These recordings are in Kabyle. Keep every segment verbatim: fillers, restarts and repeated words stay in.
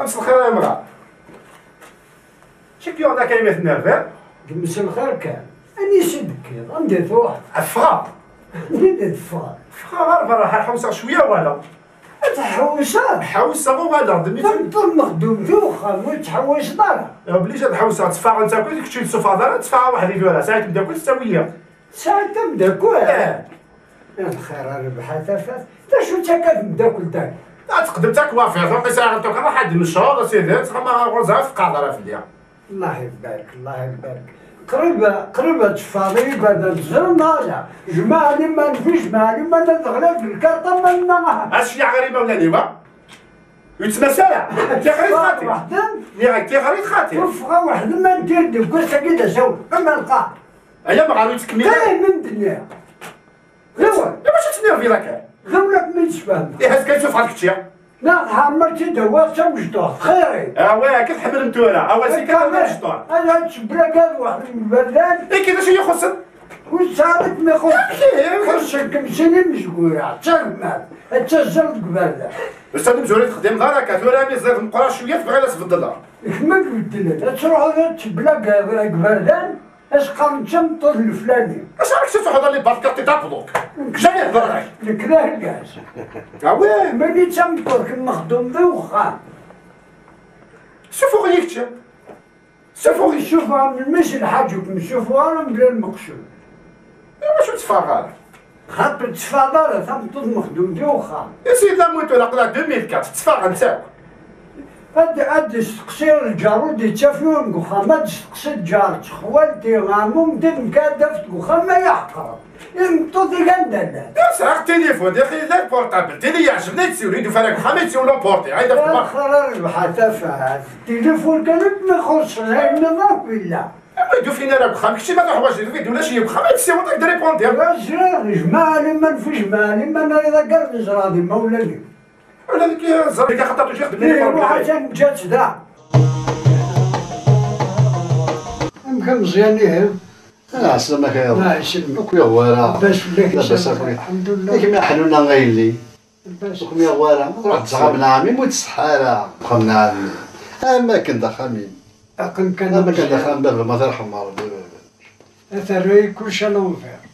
Amselxir a Yamɣar. Acu k-yuɣen akka imi tennerbiḍ? D mselxir kan. Anisi d-tekkiḍ? Anda i truḥeḍ? Ffɣeɣ. Anda i d-teffɣeḍ? Ffɣeɣ ɣer berra, ḥewseɣ cwiya, uɣaleɣ. Ad tḥewseḍ? Ḥewseɣ, uɣaleɣ-d. Mi tameṭṭut mexdumt i uxxam, ur tettḥewwiseḍ ara. Obligé ad ḥewseɣ, tteffɣen-tt akk, kečč ur tessufɣeḍ ara, tteffɣeɣ weḥd-i tura. Sɛiɣ tameddakelt, tettawi-yi. Tesɛiḍ tameddakelt? Eh. Lxir a Rrbeḥ a tafat. D acu-tt akka tmeddakelt-agi? Ad teqdem d takwafit, ur qiss ara tuker, ruḥ ad d-necreḍ, a sidi, ttɣama ɣur-s, ɣef tqader a fell-i. Allah ibarek, Allah ibarek. Qrib, qrib ad teffeɣ i iberdan tzerrem ala. Jmaɛ liman fi jmaɛ liman ad ɣlak lkarṭa manna. Ad cliɣ ɣer imawlan-iw, a? Yettmas ara. Tixrit xaṭi. Weḥden. Niɣ tixrit xaṭi. Tuffɣa weḥden ma ndir deg wass-agi d asawen. Ama lqaɛ. Aya meɣar ur yettkemmil ara. Kay mendnniɣ. Ɣiwel. Iwacu tettnerviḍ akka? Ɣiwel ad kem-id-sfehmeɣ. Ihi azekka ad tt-ufeɣ kečči. Neɣ tɛemmer-tt-id awal d tamecṭuḥt, xiri. Awal akka tḥemmlem tura, awal si kan d amecṭuḥ. Ala tcebbla kan waḥed n iberdan. Iki d acu yi-ixuṣṣen? Ur tesɛiḍ i kem-ixuṣṣen. Amek ihi? Xuṣṣen-kem sin imezwura, d tagmat, ad tazzleḍ deg iberdan. Ustad Mzuri, texdimeḍ ara akka, tura mi ẓriɣ meqqreɣ cwiya tebɣiḍ ad as-beddleɣ. Kemm ad tbeddleḍ, ad truḥeḍ ad tcebbla deg iberdan. As-qqaren d tameṭṭut n leflani. Acu ara k-tt-id-tuḥeḍ a les barques, t'es ta bloc? Jamais heḍreɣ-ak. Nekk d argaz. Ah ouais? Mani d tameṭṭut kemm mexdum di uxxam. Sufuɣ-iyi kečči. Sufuɣ-iyi. Sufuɣ melmi s lḥaǧ ur kem-sufuɣ ara mebla lmeqsud. Iwacu ur tteffɣeɣ ara? Xaṭer tettfaḍ ara tameṭṭut mexdum di uxxam. I sidi la moto aql-aɣ deux mille quatre, tettfaɣ netta akk. Ad, ad d-isteqsi lǧar ur d-ittaf yiwen deg uxxam, ad d-isteqsi lǧar, xwalti, ɛmumti, nekk ad d-afet deg uxxam ma iḥeqreḍ. Imeṭṭut-ik anda llan? Ur sɛiɣ tilifun, d axi d portable, tili yeɛjeb-nni ad tsiwel, i d-ufan deg uxxam ad tsiwel emporté, ay d-afet. Axir a Rrbeḥ a tafat, tilifun kan i kem-ixuṣṣen, ayen nniḍen akk yella. Anwa i d-ufin ara deg uxxam? Kečči ma tuḥwaǧeḍ, ur d-ulac i uxxam, ad tessiwḍeḍ ad k-d-répondiɣ. Ur ẓriɣ, jmaɛ liman fi jmaɛ liman, ay d agar neẓra d imawlan-iw. Ula d nekk ẓriɣ, axaṭer tujiɣ d. Ihi ruḥ atan ǧǧa-tt da. Amek a Meẓyan ihi? Ah, ɛeslama-k a yaḍ. Ah, ɛeslama. Akk iɣwara. Labas fell-ak. Labas akk. Alḥemdulillah. Yak mi ḥnuna a yelli. Lbas. Ur kem-yuɣ wara, ma truḥ-d s axxam n ɛemmi-m ur tṣeḥḥa ara. Axxam n ɛemmi. Am akken d axxam-im. Aqem kan. Am akken d axxam n baba-m, ad t-irḥem Ṛebbi baba. Ad terra kullec à l'envers.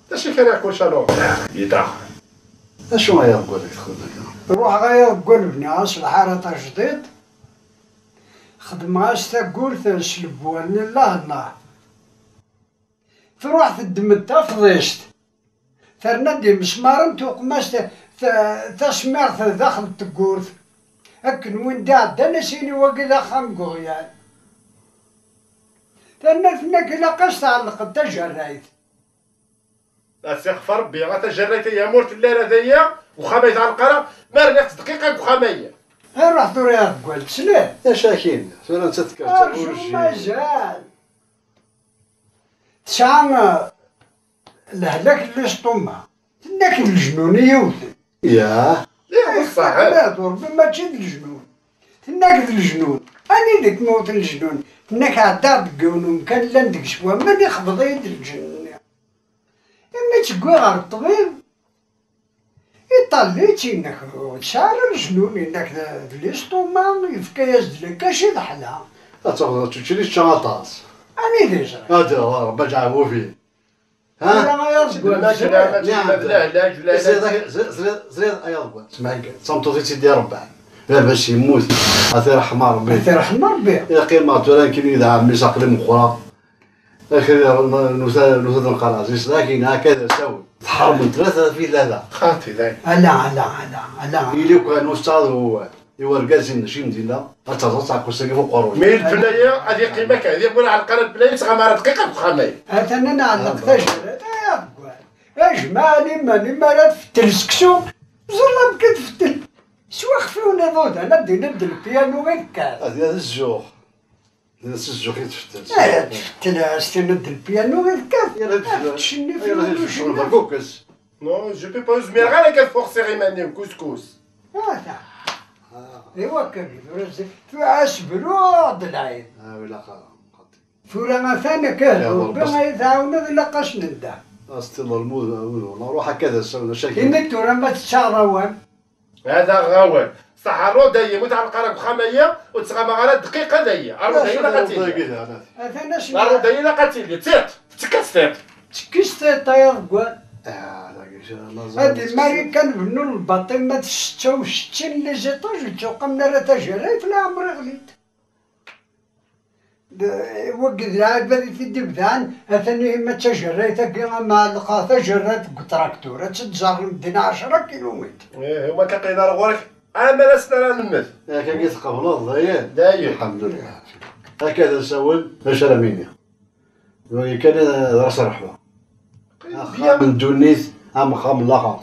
D acu i k-rriɣ kullec à l'envers? Yedda. D acu ay aḍeggal i txedmeḍ akka? Ruḥeɣ ay aḍeggal bniɣ-as lḥara tajdiṭ. Xedmeɣ-as tagurt s lebwal n llah llah. Truḥ teddem-d tafḍist. Terna-d imesmaren, tuqem-as ta-, ta-, tasmirt daxel n tewwurt. Akken win d-iɛeddan, as-yini wagi d axxam n uɣyal. Terna tenna-k ilaq-as tɛelleq-d tajerrayt. Asixef Rebbi, a tajerrayt-aya ma ur telli ara daya, uxxam ay tɛelleq ara, ma rniɣ-tt dqiqa deg uxxam-aya. Ruḥ tura i aḍeggal, tesliḍ? D acu akin? Tura nettat tekker d taburjit. Mazal. Tesɛa, eh, lehlak n l'estomac. Tenna-k d lejnun i yi-wten. Yah. Ih, d ṣṣeḥ. Ih, ur, mačči d lejnun. Tenna-k d lejnun. Anida kem-iwten lejnun? Tenna-k ɛeddaɣ deg yiwen umkan llan deg-s waman, ixbeḍ-iyi-d lǧenn-nni. Imi tt-wwiɣ ɣer ṭṭbib, iṭall-itt, yenna-k ur tesɛi ara lejnun, yenna-k d, d l'estomac, yefka-yas-d lkaci d ḥla. Ad tafeḍ čuččil yečča aṭas. Anida yeẓra? Ad, Rebbi ad yeɛfu fik. Ha? Tura ay aḍeggal. Ẓriɣ, ẓriɣ, ẓriɣ, ẓriɣ ay aḍeggal. Semɛen kan, d tameṭṭut i tt-id-iṛebban. Baba-s yemmut. A t-iṛḥem Ṛebbi. A t-iṛḥem Ṛebbi. Iqqim tura nekkini d ɛemmi-s, aql-i meqqreɣ. Akri nusa, nusa d nqal ɛziz, lakin akka d asawen. Tḥermen tlata fi tlata. Xaṭi, dayen. Ala, ala, ala, ala. Ili kan ustaḍ u I wergaz-im d acu i m-d-yenna? Ad terẓeḍ taɛekkazt-agi f uqerruy. Mi leflaya ad yeqqim akka, ad yeqqim ur ɛelleq ara leflaya, yettɣama ara dqiqa deg uxxam-agi. Atan ad nɛelleq tajerrat, ay aḍeggal. A jmaɛ liman, imi ara tfettel seksu, ẓer amek i tfettel. S waxef-iw n iḍudan, ad d-tiniḍ d lpyanu i tekkat. Ad, ad zzux. D zzux i tfettel. Eh, tfettel, ad s-tiniḍ d lpyanu i tekkat. Ad tcenni f yiwen ucennaf. Non, je peux pas, ur zmireɣ ara ad forsiɣ iman-iw, couscous. Ah, ta. Iwakken tura zi-, tura asebru ad d-lɛid. Ah, ilaq. Tura atan akka, ya Rebbi, Rebbi ay tɛawneḍ, ilaq-as nenda. Astiḍ lmud, lmud, ruḥ akka d asawen, acu akka. Imi tura ma tettaɣeḍ awal. Hada awal. Ṣaḥ, rrud-ayi, mu tɛelleq ara deg uxxam-ayi, ur ttɣamaɣ ara dqiqa dayi. Rrud-ayi ilaq ad tili. Atan ass-, rrud-ayi ilaq ad tili. Tiṭ, tettekkes tiṭ. Tekkes tiṭ ay aḍeggal. Ah, dagi, ad imari kan bennun lbaṭel ma d setta u settin les étages, ur ttuqamen ara tajerrayt, leɛmer ɣlint. D-, wagi d lɛibad i t-id-ibdan, atan ihi ma d tajerrayt-agi, ama ɛelqeɣ tajerrayt deg utraktur, ad tt-id-ẓerren medden ɛecra kilumitr. Ih, huma ka qila ar ɣur-k, ama d ass ara nemmet. Yak-agi tqebleḍ, dayen? Dayen. Alḥemdulillah. Akka d asawen, d acu ara m-iniɣ? Wagi kan, eh, d ras ṛṛeḥma. Axxam n ddunit, am axxam n laxert.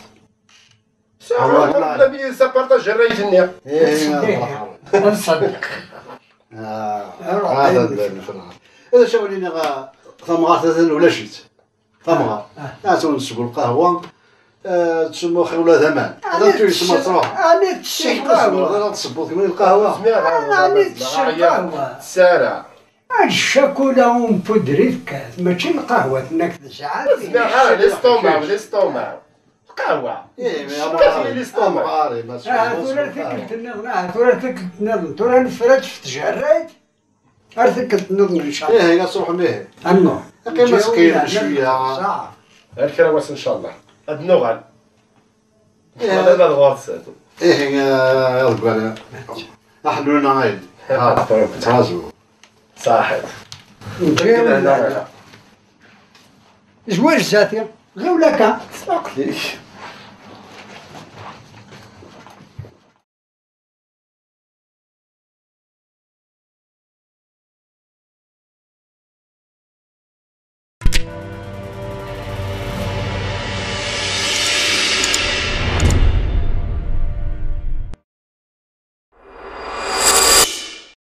Saɛa, Allah, la vie, ça partage الرئيس-nni. Eh, eh, eh, ad nṣeddeq. Ah, ruḥ, ah, d ayen. Ad awen-iniɣ, ah, tamɣart atan ulac-itt. Tamɣart. Ah. Ad wen-tesbu lqahwa, ah, ad tesmuxi ula d aman. Ad tuyes ma tṛuḥ. Ɛni tesseww lqahwa? Ad tesbuḍ kemmini lqahwa. Ɛni tesseww lqahwa? Sara. Ad ccakula umpudri tekkat, mačči lqahwa tenna-k tesɛa. Ur zmireɣ ara, l'estomac, l'estomac. Lqahwa. Ih, mi amɣar, amɣar, ma tesɛiḍ, ah, tura tikkelt nniḍen, ah, tura tikkelt nniḍen, tura nefra-tt f tjerrayt, ar tikkelt nniḍen, ncallah. Ih, ad truḥem, ih. Annuɣ. Aqim ad teqqim cwiya. Ar kra wass, ncallah. Ad nuɣal. Ih. Ad ɣur-s. Ih, ya, ya, aḥlulna ayen. Ha, ttɛazu. Saḥit. Zwaǧ zati. Ɣiwel akka. Aql-ik.